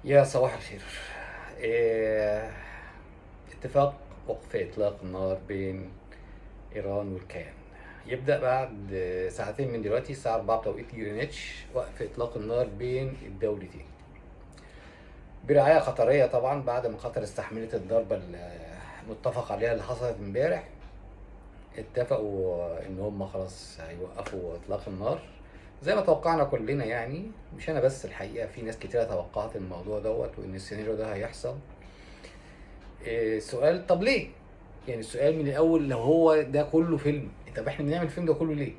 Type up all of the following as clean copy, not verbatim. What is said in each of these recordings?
يا صباح الخير. إيه، اتفاق وقف إطلاق النار بين إيران والكيان يبدأ بعد ساعتين من دلوقتي، الساعة 4 بتوقيت جرينتش. وقف إطلاق النار بين الدولتين برعاية قطرية طبعا، بعد ما قطر استحملت الضربة المتفق عليها اللي حصلت امبارح. اتفقوا ان هم خلاص هيوقفوا اطلاق النار زي ما توقعنا كلنا، يعني مش انا بس، الحقيقة في ناس كتيرة توقعت الموضوع دوت وان السيناريو ده هيحصل. السؤال طب ليه؟ يعني السؤال من الاول، لو هو ده كله فيلم، طب احنا بنعمل الفيلم ده كله ليه؟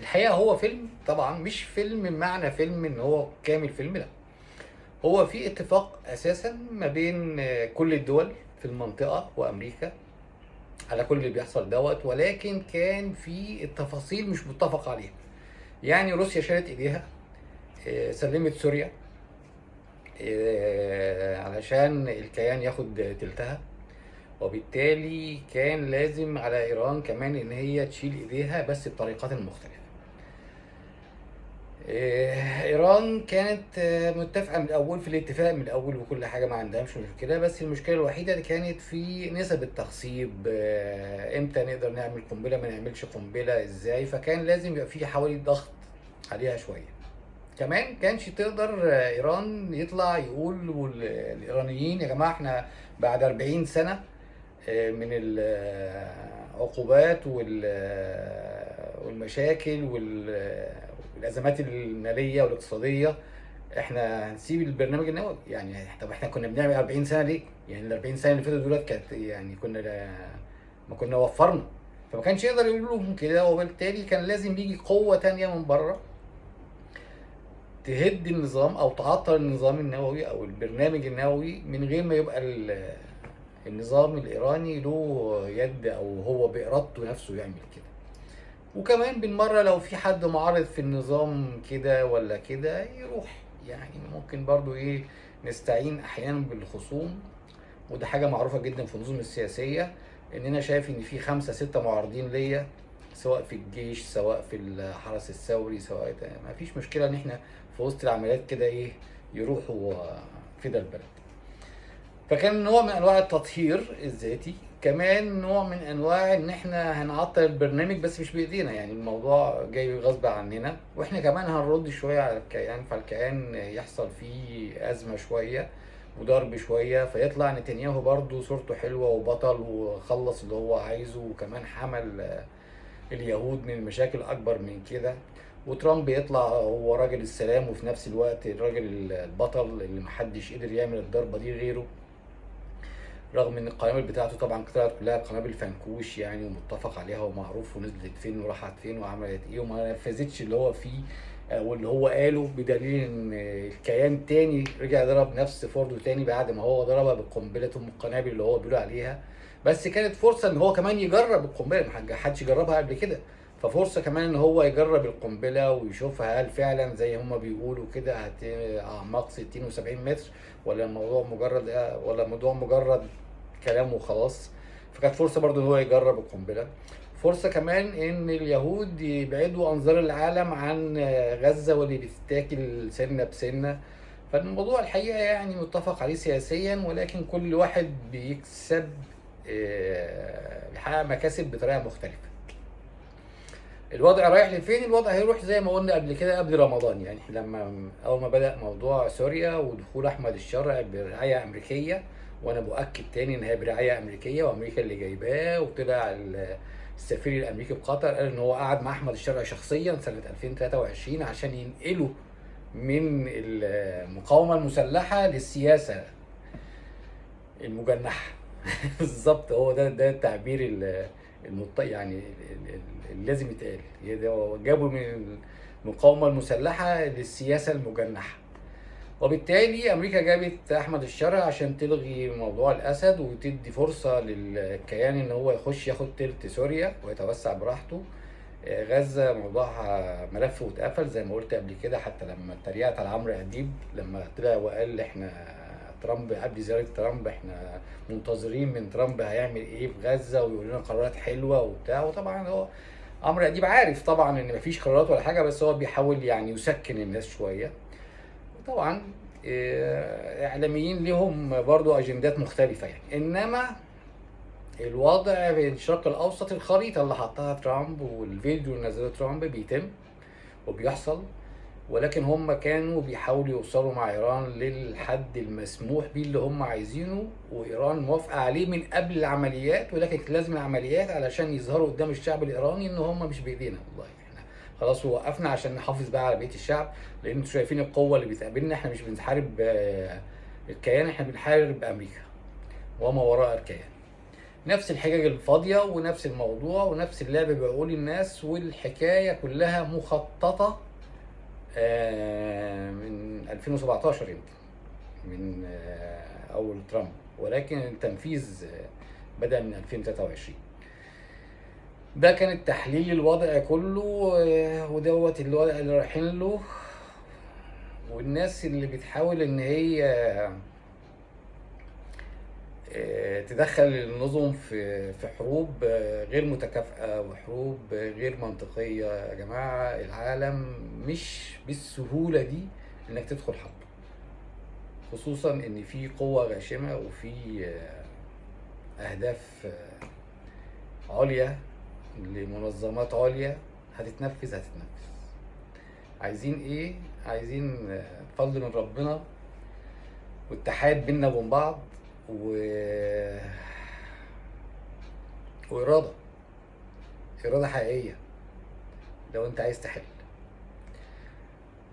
الحقيقة هو فيلم طبعا، مش فيلم بمعنى فيلم ان هو كامل فيلم، لا، هو في اتفاق اساسا ما بين كل الدول في المنطقة وامريكا على كل اللي بيحصل دوت، ولكن كان في التفاصيل مش متفق عليها. يعني روسيا شالت ايديها، سلمت سوريا علشان الكيان ياخد تلتها، وبالتالي كان لازم على ايران كمان ان هي تشيل ايديها بس بطريقات مختلفة. ايران كانت متفقه من الاول، في الاتفاق من الاول وكل حاجة، ما عندهاش مشكلة، بس المشكلة الوحيدة اللي كانت في نسب التخصيب، امتى نقدر نعمل قنبلة، ما نعملش قنبلة ازاي، فكان لازم يبقى في حوالي ضغط عليها شوية. كمان كانش تقدر ايران يطلع يقول الايرانيين يا جماعة احنا بعد 40 سنة من العقوبات والمشاكل والازمات المالية والاقتصادية احنا هنسيب البرنامج النووي. يعني طب احنا كنا بنعمل 40 سنة ليه؟ يعني ال 40 سنة اللي فاتوا دولت كانت يعني كنا ما كنا وفرنا، فما كانش يقدر يقول لهم كده، وبالتالي كان لازم يجي قوة تانية من بره تهد النظام او تعطل النظام النووي او البرنامج النووي من غير ما يبقى النظام الايراني له يد او هو بارادته نفسه يعمل كده. وكمان بالمرة لو في حد معارض في النظام كده ولا كده يروح، يعني ممكن برضو ايه نستعين احيانا بالخصوم، وده حاجة معروفة جدا في النظم السياسية، ان انا شايف ان في 5 6 معارضين ليا سواء في الجيش سواء في الحرس الثوري سواء، ما فيش مشكلة ان احنا في وسط العمليات كده ايه يروحوا فدا البلد. فكان نوع من انواع التطهير الذاتي، كمان نوع من انواع ان احنا هنعطل البرنامج بس مش بايدينا، يعني الموضوع جاي غصب عننا، واحنا كمان هنرد شوية على الكيان، فالكيان يحصل فيه ازمة شوية وضرب شوية، فيطلع نتنياهو برضو صورته حلوة وبطل وخلص اللي هو عايزه، وكمان حمل اليهود من مشاكل اكبر من كده، وترامب يطلع هو راجل السلام وفي نفس الوقت الراجل البطل اللي محدش قدر يعمل الضربة دي غيره، رغم ان القنابل بتاعته طبعا طلعت كلها قنابل فنكوش يعني ومتفق عليها ومعروف ونزلت فين وراحت فين وعملت ايه، وما نفذتش اللي هو فيه واللي هو قاله، بدليل ان الكيان تاني رجع ضرب نفس فوردو تاني بعد ما هو ضربها بقنبله ام القنابل اللي هو بيقول عليها. بس كانت فرصة ان هو كمان يجرب القنبلة، ما حدش جربها قبل كده، ففرصه كمان ان هو يجرب القنبلة ويشوفها هل فعلا زي هما بيقولوا كده اعماق 60 و70 متر، ولا الموضوع مجرد ولا الموضوع مجرد كلام وخلاص. فكانت فرصة برضو ان هو يجرب القنبلة، فرصة كمان ان اليهود يبعدوا انظار العالم عن غزة واللي بتتاكل سنة بسنة. فالموضوع الحقيقة يعني متفق عليه سياسيا، ولكن كل واحد بيكسب بيحقق مكاسب بطريقة مختلفة. الوضع رايح لفين؟ الوضع هيروح زي ما قلنا قبل كده قبل رمضان، يعني لما اول ما بدأ موضوع سوريا ودخول احمد الشرع برعاية امريكية، وانا بؤكد تاني ان هي برعاية امريكية وامريكا اللي جايباه، وطلع السفير الامريكي بقطر قال ان هو قعد مع احمد الشرع شخصيا سنة 2023 عشان ينقله من المقاومة المسلحة للسياسة المجنحه. بالظبط هو ده التعبير يعني اللي لازم يتقال، جابوا من المقاومة المسلحة للسياسة المجنحه. وبالتالي امريكا جابت احمد الشرع عشان تلغي موضوع الاسد وتدي فرصة للكيان ان هو يخش ياخد تلت سوريا ويتوسع براحته. غزة موضوعها ملف واتقفل زي ما قلت قبل كده، حتى لما اتريقت على عمرو اديب لما طلع وقال احنا ترامب قبل زيارة ترامب احنا منتظرين من ترامب هيعمل ايه في غزة ويقول لنا قرارات حلوة وبتاع، وطبعا هو عمرو اديب عارف طبعا ان مفيش قرارات ولا حاجة، بس هو بيحاول يعني يسكن الناس شوية. طبعا اعلاميين لهم برضو اجندات مختلفة يعني. انما الوضع في الشرق الاوسط، الخريطة اللي حطها ترامب والفيديو اللي نزله ترامب بيتم وبيحصل، ولكن هم كانوا بيحاولوا يوصلوا مع ايران للحد المسموح بيه اللي هم عايزينه، وايران موافقة عليه من قبل العمليات، ولكن لازم العمليات علشان يظهروا قدام الشعب الايراني ان هم مش بايدينا، والله احنا خلاص وقفنا عشان نحافظ بقى على بقية الشعب، لان انتوا شايفين القوة اللي بتقابلنا، احنا مش بنحارب الكيان، احنا بنحارب امريكا وما وراء الكيان. نفس الحجج الفاضيه ونفس الموضوع ونفس اللعب بعقول الناس، والحكاية كلها مخططه من 2017 يمكن، من اول ترامب، ولكن التنفيذ بدأ من 2023. ده كان التحليل للوضع كله، ودوت الوضع اللي رايحين له، والناس اللي بتحاول ان هي تدخل النظم في حروب غير متكافئة وحروب غير منطقية. يا جماعة العالم مش بالسهولة دي انك تدخل حرب، خصوصا ان في قوة غاشمة وفي اهداف عليا لمنظمات عليا هتتنفذ. عايزين ايه؟ عايزين فضل من ربنا واتحاد بينا وبين بعض وإرادة، إرادة حقيقية لو أنت عايز تحل.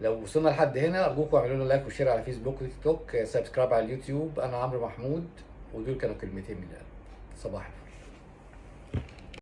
لو وصلنا لحد هنا أرجوكم اعملوا لنا like و share على فيسبوك وتيك توك، subscribe على اليوتيوب. أنا عمرو محمود، ودول كانوا كلمتين من القلب. صباح الفل.